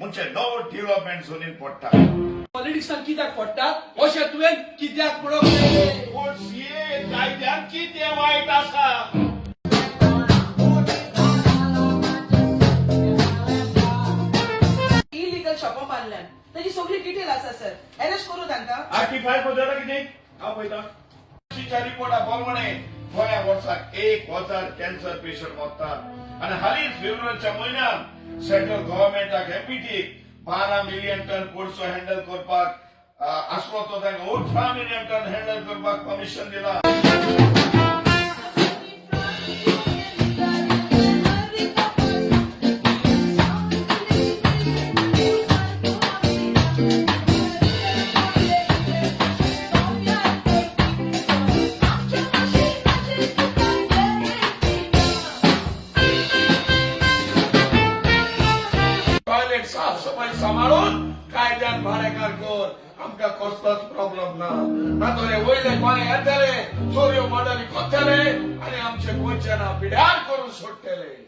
म्हणजे नवो डेव्हलपमेंट झोनीन पडटा. पॉलिटिक्सान कित्याक पडटा अशें तुवें कित्याक म्हणप रे? पूण सीए कायद्यान कितें वायट आसा? इलिगल शॉपां बांदल्यान ताजी सगळी डिटेल आसा सर. अरेस्ट करूं तांकां. आरटी फायल पळयता कितें हांव पळयता. च्या रिपोर्टा प्रमाणे गोंया वर्साक 1000 कॅन्सर पेशंट मरतात आनी हालींच फेब्रुवारीच्या म्हयन्यात सेंट्रल गव्हर्मेंटाक एमपीटी 12 मिलियन टन कोळसो हँडल करपाक आसलो तो तांकां 18 मिलियन टन हँडल करपाक कमिशन दिला. टॉयलेट साफसफाई सांबाळून कायद्यान भाडेकार कर, आमकां कसलोच प्रॉब्लम ना. ना तर वयले गोंय येतले, चोरयो मडली कोत्तले आनी आमचे गोंयचे नांव पिड्यार करून सोडटले.